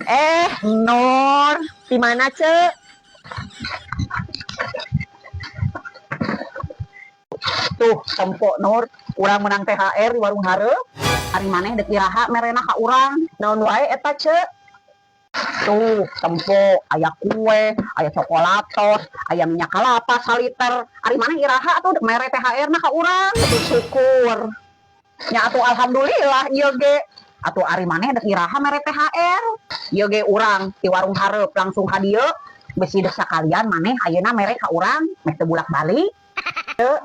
Eh, Nur, di mana, Ce? Tuh, tempo Nur, urang menang THR di warung hareup. Ari maneh dek iraha merena ka urang? Naon wae eta, Ce? Tuh, tempo, aya kue, aya coklatos, aya minyak kelapa saliter. Ari maneh iraha atuh dek mere THR na ka urang? Atuh syukur. Nya atuh alhamdulillah ieu ge. Atuh ari maneh dek iraha mere THR? Ieu ge urang di warung hareup langsung ka dieu. Besi dek sakalian maneh ayeuna mere ka urang, meh teu bulak-balik.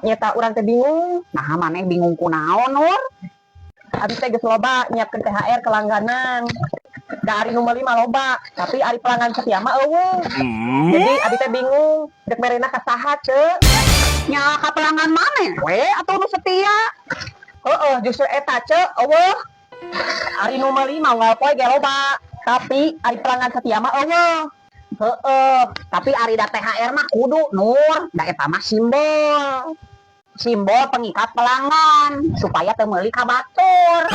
Nyata urang teh bingung. Nah, maneh bingung kunaon, Nur? Abi teh geus loba nyiapkeun THR ke langganan. Da ari nu meuli mah loba, tapi ari pelanggan setia mah euweuh. Jadi abi teh bingung, dek merena ka saha, Ce? Nya ka pelanggan maneh we atuh nu setia. Heeh, justru eta, Ce, euweuh. Ari nu meuli mah unggal poe ge loba, tapi ari pelanggan setia mah euweuh. Heeh, tapi ari da THR mah kudu, Nur, da eta mah simbol. Simbol pengikat pelanggan supaya teu meuli ka batur.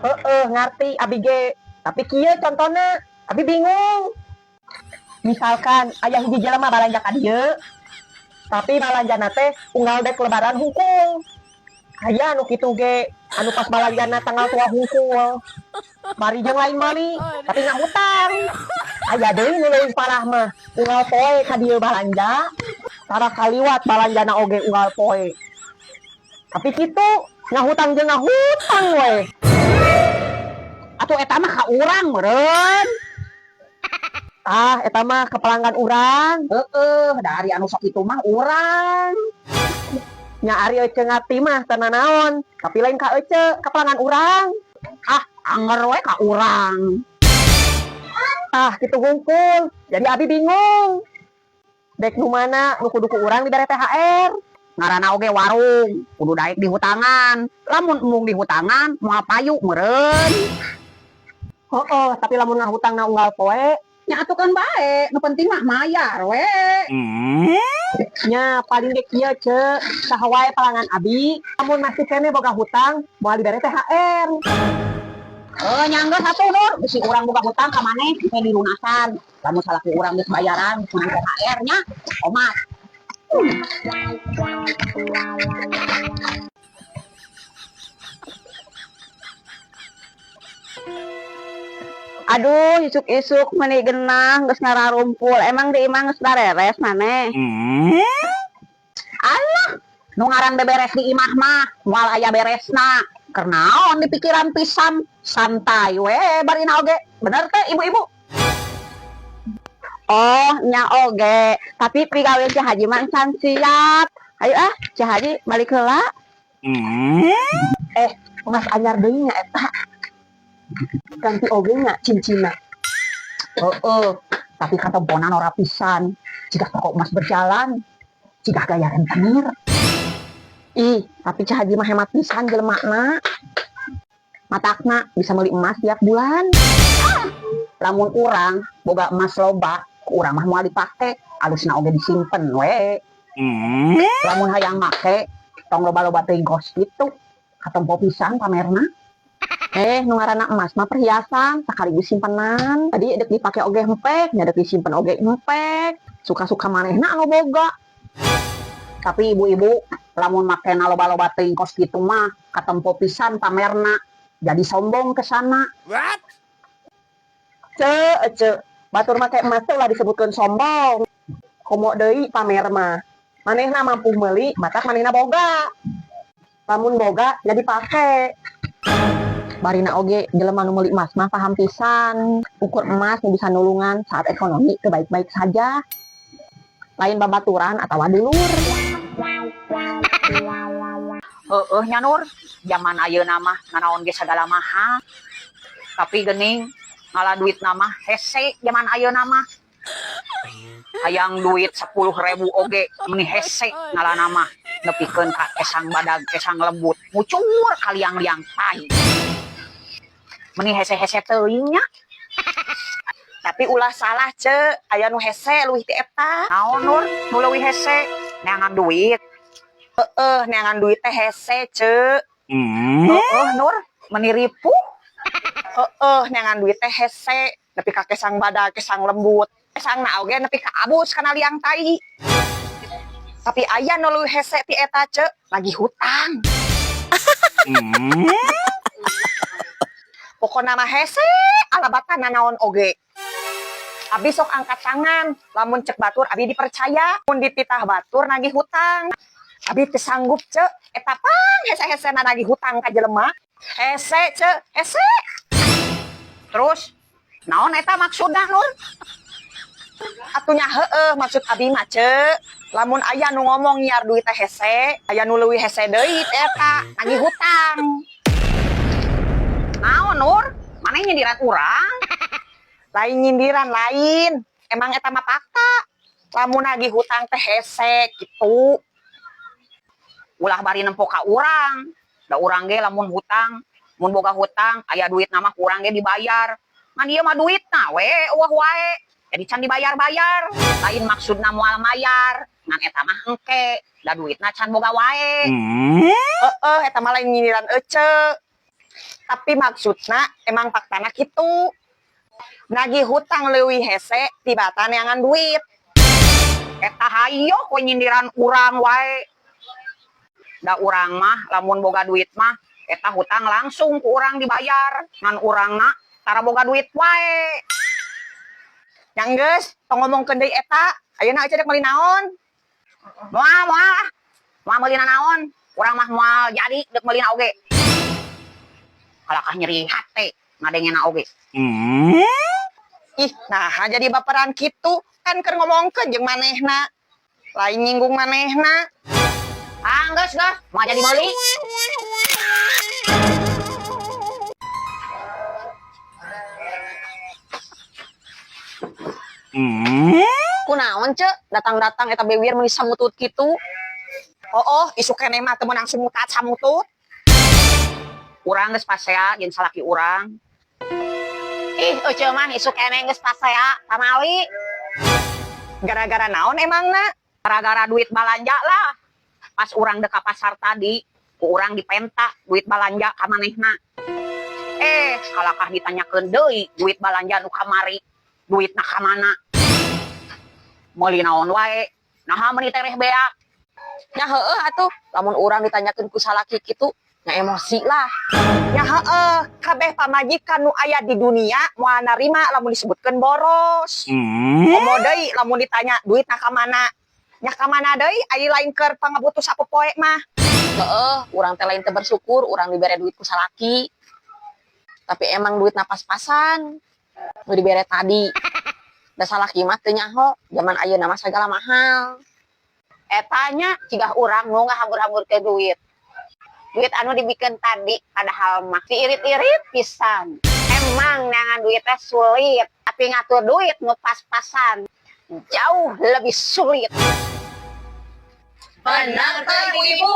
Heeh, ngarti abi ge. Tapi kieu contona, abi bingung. Misalkan aya hiji jelema balanja ka dieu, tapi balanjana teh unggal dek lebaran hungkul. Aya anu kitu ge, anu pas balanjana tanggal tua hungkul. Bari jeung lain meuli, tapi ngahutang. Aya deui nu leuwih parah mah, unggal poe ka dieu balanja, tara kaliwat balanjana oge unggal poe. Tapi kitu, ngahutang jeung ngahutang we. Atuh eta mah ka urang meureun. Ah, eta mah ke pelanggan urang. Heeh, da ari anu sok itu mah urang. Nya ari ece ngarti mah teu nanaon, tapi lain ka ece, ka pelanggan urang. Ah, anger we ka urang. Tah, kitu hungkul. Jadi abi bingung. Dek nu mana nu kudu ku urang dibere THR? Ngaranna oge warung, kudu daek dihutangan. Lamun embung dihutangan, moal payu meureun. Heeh, tapi lamun ngahutangna unggal poe, Nya atuh kan bae, nu penting mah mayar we. Nya paling ge kieu, Ce, saha wae pelanggan abi, lamun masih keneh boga hutang, moal dibere THR. Eh, nya enggeus atuh, Nur, bisi urang boga hutang ka maneh teh dilunasan. Lamun salaki urang geus bayaran, menang THR nya, omat. Aduh, isuk-isuk meni genah geus ngararumpul. Emang di imah geus dareres maneh? Alah, nu ngaran beberes di imah mah moal aya beresna. Keur naon dipikiran pisan, santai we barina oge. Bener teh, ibu-ibu? Oh, nya oge. Tapi pigawe si Haji mah can siap. Ayo ah, si Haji balik heula. Eh, emas anyar deui nya eta. Ganti oge nya cincinna. Heeh, tapi katemponan ora pisan. Jika toko emas berjalan, jika gaya rentenir. Ih, tapi Ceu Haji mah hemat pisan jelemana. Matakna bisa meuli emas tiap bulan. Lamun urang boga emas loba, ku urang mah moal dipake, alusna oge disimpen we. Lamun hayang make, tong loba-loba teuing kos kitu. Katempo pisan pamerna. Eh, nu ngaranna emas mah perhiasan, sekaligus simpenan. Tadi dek dipake oge hempek, nya dek disimpen oge hempek. Suka-suka manehna anu boga. Tapi ibu-ibu, lamun makena loba-loba teuing kos kitu mah, katempo pisan pamerna. Jadi sombong ke sana. What? Ce, ce, batur make emas teh ulah disebutkeun sombong. Komo deui pamer mah. Manehna mampu meuli, matak manehna boga. Lamun boga jadi pake. Barina oge jelema nu meuli emas mah paham pisan. Ukur emas nu bisa nulungan saat ekonomi teu baik-baik saja. Lain babaturan atawa dulur. Heeh nya, Nur, zaman ayeuna mah nanaon ge sagala mahal. Tapi geuning ngala duit mah hese zaman ayeuna mah. Hayang duit 10.000 oge meni hese ngalana mah, nepikeun ka kesang badag kesang lembut mucur kaliang-liang tai. Meni hese-hese teuing nya. Tapi ulah salah, Ce, aya nu hese leuwih ti eta. Naon, Nur, nu leuwih hese? Neangan duit? Heeh, neangan duit teh hese, Ce. Heeh, Nur, meni ripuh. Heeh, neangan duit teh hese. Nepi ka kesang badag, kesang lembut. Kesangna oge nepi ka abus kana liang tai. Tapi aya nu leuwih hese ti eta, Ce, nagih hutang. Pokona mah hese alabatan nanaon oge. Abi sok angkat tangan, lamun cek batur abi dipercaya, mun dititah batur nagih hutang. Abi teu sanggup, Ce, eta pang hese-hesena nagih hutang ka jelema. Hese, Ce, hese. Terus, naon eta maksudna, Nur? Atuh nya heueuh, maksud abi mah, Ce, lamun aya nu ngomong nyiar duit teh hese, aya nu leuwih hese deui teh eta, nagih hutang. Naon, Nur? Maneh nyindiran urang? Lain nyindiran, lain. Emang eta mah fakta. Lamun nagih hutang teh hese gitu. Ulah bari nempo ka urang. Da urang ge lamun hutang, mun boga hutang, aya duitna mah ku urang ge dibayar. Ngan ieu mah duitna we euweuh wae. Jadi can dibayar-bayar. Lain maksudna moal mayar, ngan eta mah engke. Da duitna can boga wae. Heeh, eta mah lain nyindiran ece. Tapi maksudna emang faktana kitu. Nagih hutang leuwih hese tibatan neangan duit. Eta hayo we nyindiran urang wae. Da urang mah lamun boga duit mah eta hutang langsung ku urang dibayar. Ngan urangna tara boga duit wae. Yang geus, tong ngomongkeun deui eta. Ayeuna ece dek meuli naon? Moal, moal. Moal meuli naon? Urang mah moal jadi dek meulina oge. Kalakah nyeri hate ngadengena oge. Ih, nah jadi baperan kitu kan keur ngomongkeun jeung manehna. Lain nyinggung manehna. Ah, geus, geus, moal jadi meuli. Kunaon, Ce? Datang-datang eta bewir meuni samutut kitu. Oh, isuk keneh mah teu meunang sumutat samutut. Urang geus pasea jeung salaki urang. Ih, ece mah isuk keneh geus pasea pamali. Gara-gara naon emangna? Gara-gara duit balanja lah. Pas urang dek ka pasar tadi, ku urang dipenta duit balanja ka manehna. Kalakah ditanyakeun deui duit balanja nu kamari, duitna ka mana? Meuli naon wae, naha meuni tereh beak. Nya heueuh atuh, lamun urang ditanyakeun ku salaki kitu, nya emosi lah. Nya heueuh, kabeh pamajikan nu aya di dunia moal narima lamun disebutkeun boros. Komo deui lamun ditanya duitna ka mana? Nya ka mana deui ari lain keur pangabutuh sapopoe mah. Heeh, urang teh lain teu bersyukur urang dibere duit ku salaki. Tapi emang duitna pas-pasan. Nu dibere tadi. Da salaki mah teu nyaho, zaman ayeuna mah sagala mahal. Eta nya cigah urang nu ngahambur-hamburkeun duit. Duit anu dibikeun tadi padahal mah diirit-irit pisan. Emang neangan duit teh sulit, tapi ngatur duit nu pas-pasan jauh lebih sulit. Bener teh, Ibu-ibu.